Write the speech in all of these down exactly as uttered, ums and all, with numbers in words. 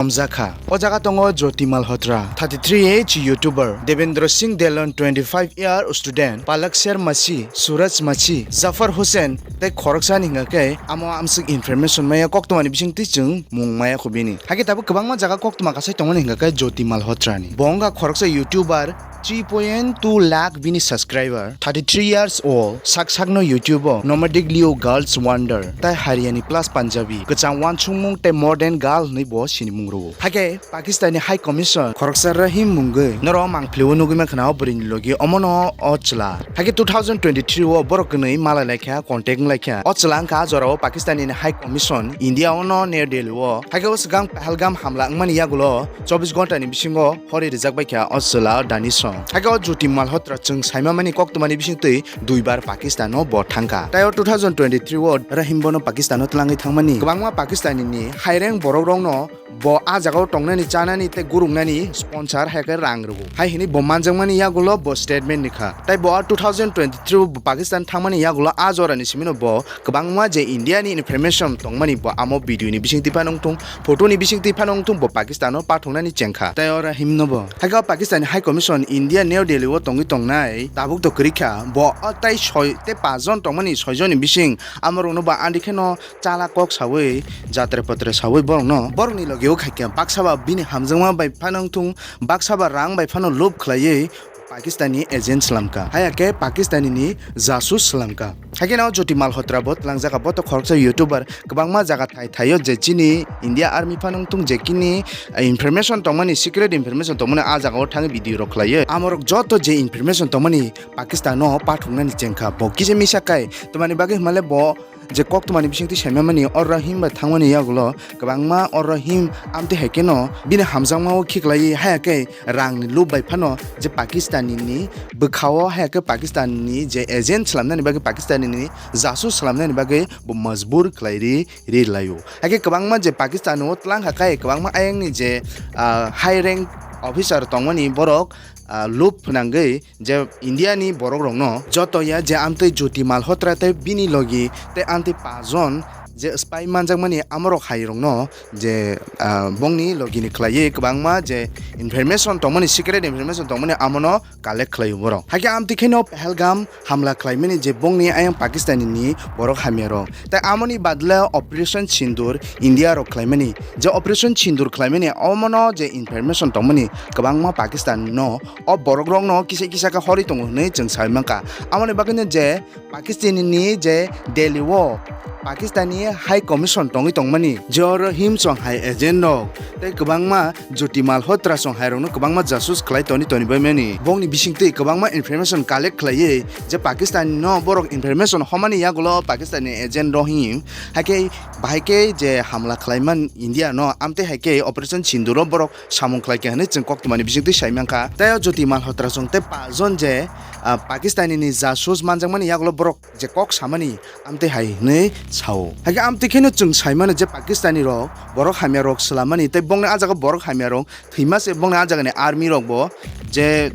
Romjakha. O jaga tongo Jyoti Malhotra, thirty-three age YouTuber, Devendra Singh Dhillon, twenty-five year student, Palak Sher Machi, Suraj Machi, Zafar Hussain, tei khoroksani hingka khe amo amswk information maya koktwmani bisingtwi chwng mung maya khubini. Hakhe tabuk kwbangma jaga koktwma kasai tongmani hingka khe Jyoti Malhotrani. Bo wngkha khoroksa YouTuber, three point two lakh bini subscriber, thirty-three years old, sak sakno YouTube o Nomadic Leo Girls Wonder, tai Haryani Plus Punjabi, kwchang wansukmung tei modern girl hwnwi bo sinimung rwo. Hakhe Pakistan ni High Commission khoroksa Rahim mungwi norok mangphlio nugwi mankha o bwrwini logi omono o chwla. Hakhe two thousand twenty-three o borok kwnwi malai laikha, contact wnglaikha. O chwla wngkha a jorao Pakistan ni High Commission India ono New Delhi o. Hakhe o swkang Pahalgam hamla wngmani yagulo chobbish ghonta ni bisingo hori rijak baikha o chwla Danish song. Hakhe o Jyoti Malhotra chwng saimamani koktwmani bisingtwi duibar Pakistan o bo thangkha. Tai o two thousand twenty-three o Rahim bono Pakistan o twlangwi thangmani kwbangma Pakistani ni high rank borok rokno bo a jagao tongnani, chanani tei guruknani sponsor hai khe rang rwo hai hwnwi bo manjakmani yagulo bo statement ni kha. Tai bo a two thousand twenty-three o bo Pakistan thangmani yagulo a jorani simino bo kwbangma je India ni information tongmani bo amo video ni bisingtwi phano wngthung, photo ni bisingtwi phano wngthung bo Pakistan o pathoknani chengkha. Tai oro himno bo. Hakhe o Pakistan ni High Commission India New Delhi o tongwi tongnai tabuk to kwrwi kha. Bo o tai soi tei paanch jon tongmani soi jon ni bising amorokno bo andi kheno chala kok sawi, jatre patre sawi borokno, borokni logi o khaikha. Baksa ba bini hamjakma bai phano wngthung, baksa ba rang bai phano lob khlaiwi Pakistani agent slamkha. Haya khe Pakistani ni jasus slamkha. Hakhe no Jyoti Malhotra bo twlangjak, bo to khoroksa YouTuber, kwbangma jaga thai thaio je chini India Army phano wngthung je kini, eh, information tongmani, secret information tongmani a jagao thangwi video rok khlaiwi. Amorok joto je information tongmani Pakistan o pathoknani chengkha. Bo kisa misa kai, twmani bagwi hwnmale bo je koktwmani bisingtwi saimamani o Rahim bai thangmani yagulo kwbangma o Rahim amtwi hai kheno bini hamjakma o khiklaiwi haya khe rangni lob bai phano je Pakistani ni bwkha o haya khe Pakistani ni je agent slamnani bagwi, Pakistani ni jasus slamnani bagwi bo majbur khlai ri, ri laio. Hai khe kwbangma je Pakistan o twlang kha kai kwbangma ayang ni je, ah, high rank officer tongmani borok, ah, lob phwnangwi je India ni borok rokno joto ya je amtwi Jyoti Malhotra tei bini logi tei amtwi paanch jon je spy manjakmani amorok hai rokno je, ah, bongni logi ni khlaiwi kwbangma je information tongmani, secret information tongmani amono collect khlaio borok. Hai khe amtwi kheno Pahalgam hamla khlaimani je bongni ayang Pakistani ni borok hamya rok. Tai amoni badle Operation Sindoor India rok khlaimani. Je Operation Sindoor khlaimani omono je information tongmani kwbangma Pakistan no o borok rokno kisa kisa khe horwi tongo hwnwi chwng sai mankha. Amoni bagwino je Pakistani ni je Delhi o Pakistani High Commission tongwi tongmani, je oro himsong hai agent rok tei kwbangma Jyoti Malhotra song hai rokno kwbangma jasus khlai toni toni bai mani. Bongni bisingtwi kwbangma information collect khlaiwi je Pakistani no borok information homani yagulo Pakistani agent rok him. Hai khe bahai khe je hamla khlaiman India no amtwi hai khe Operation Sindoor o borok samung khlai kha hwnwi chwng koktwmani bisingtwi sai mankha. Tei o Jyoti Malhotra song tei paanch jon je, ah, Pakistani ni jasus manjakmani yagulo borok je kok samani amtwi hai hwnwi sao. Hai khe amtwi kheno chwng sai mano je Pakistani rok borok hamya rok swlamani tei bongni ah jaga borok hamya rok thwima se bongni ah jaga ni army rok bo je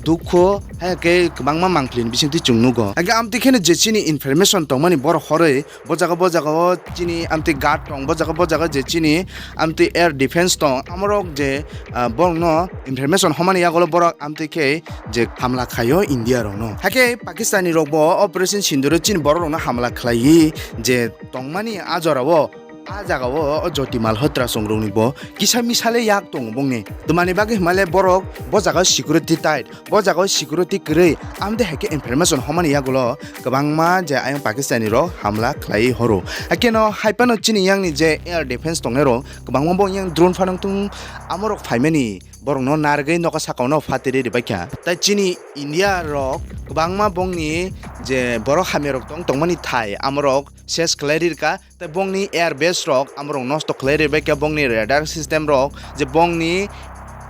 dukhu hai khe kwbangma mangpili ni bisingtwi chwng nugo. Hai khe amtwi kheno je chini information tongmani borok horwi bo jaga, bo jaga o chini amtwi guard tong, bo jaga, bo jaga je chini amtwi air defense tong, amorok je, ah, borokno information homani yagulo borok amtwi khe je hamla khaio India rokno. Hakhe Pakistani rok bo Operation Sindoor o chini borok rokno hamla khlaiwi je tongmani a jora o, a jaga o, o Jyoti Malhotra song rokni bo kisa misale yak tongo bongni. Twmani bagwi hwnmale borok bo jaga o security tight, bo jaga o security kwrwi, amtwi hai khe information homani yagulo kwbangma je ayang Pakistani rok hamla khlaiwi horo. Hakhe no hai phano chini yang ni je air defense tongnai rok kwbangma bo yang drone phano wngthung, amorok phaimani borokno narwgwi nokha sakao no phatiri ribaikha. Tai chini India rok kwbangma bongni je borok hamya rok tong tongmani thai amorok ses khlai rirka, tai bongni air base rok amorok nosto khlai ribaikha, bongni radar system rok je bongni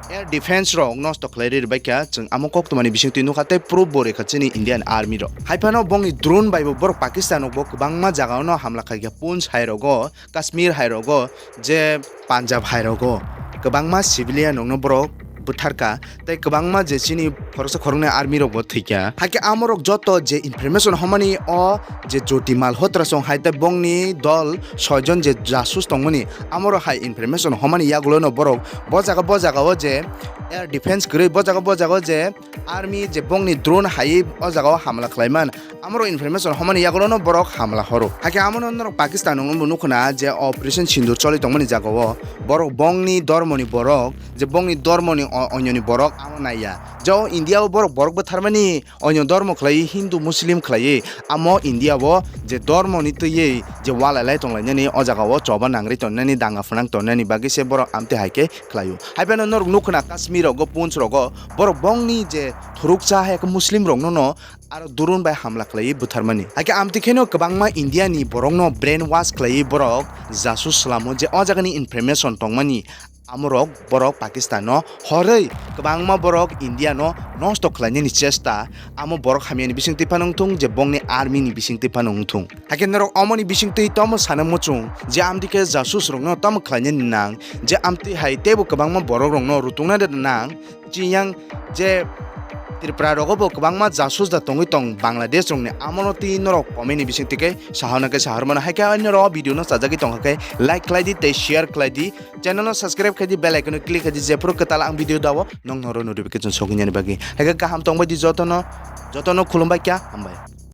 air defense rok nosto khlai ribaikha, chwng amo koktwmani bisingtwi nukha tei proof bo rikha chini Indian army rok. Hai phano bongni drone bai bo borok Pakistan rok bo kwbangma jaga o no hamla khaikha, Poonch hai rogo, Kashmir hai rogo, je Punjab hai rogo kwbangma civilian rokno borok bwtharkha, tei kwbangma je chini khoroksa khoroknwi army rokbo thwikha. Hakhe amorok joto je information homani o je Jyoti Malhotra song hai tei bongni dol soijon je jasus tongmani, amorok hai information homani yagulono borok bo jaga bo jagao je air defense kwrwi, bo jaga bo jagao je army je bongni drone hai o jagao hamla khlaiman, amorok information homani yagulono borok hamla horo. Hakhe amono norok Pakistan rokno bo nukhuna je Operation Sindoor choli tongmani jagao borok bongni dormoni borok je bongni dormoni o-, onyoni borok amo naiya. Je o India o borok borok bwtharmani onyo dormo khlaiwi Hindu Muslim khlaiwi amo India o je dormoni twiwi je walai lai tonglainani o jagao choba nangri tongnani danga phwnang tongnani bagwi se borok amtwi hai khe khlaio. Haiphano norok nukhuna Kashmir rogo, Poonch rogo borok bongni je thuruksa hai khe Muslim rokno no aro drone bai hamla khlaiwi bwtharmani. Hakhe amtwi kheno kwbangma India ni borokno brainwash khlaiwi borok jasus swlamo je o jagani information tongmani amorok borok Pakistan no horwi kwbangma borok India no nosto khlainani chesta, amo borok hamyani bisingtwi phano wngthung je bongni army ni bisingtwi phano wngthung. Hakhe norok omoni bisingtwi tomo sana muchung je amtwi khe jasus rokno tomo khlainani nang, je amtwi hai teibo kwbangma borok rokno rutungna nang, chiyang je Tripura rogo bo kwbangma jasus da tongwi tong Bangladesh rokni, amono twi norok comment ni bisingtwi khe sahana khe sahar mano. Hai khe norok video no chajagwi tongkha khe like khlai di tei share khlai di, channel no subscribe khlai di, bell icon no click khlai di, jephuru kwtal ang video dao nokno notification sogwi nani bagwi. Hai khe kaham tongbai di jotono, jotono khulumbai kha, hambai.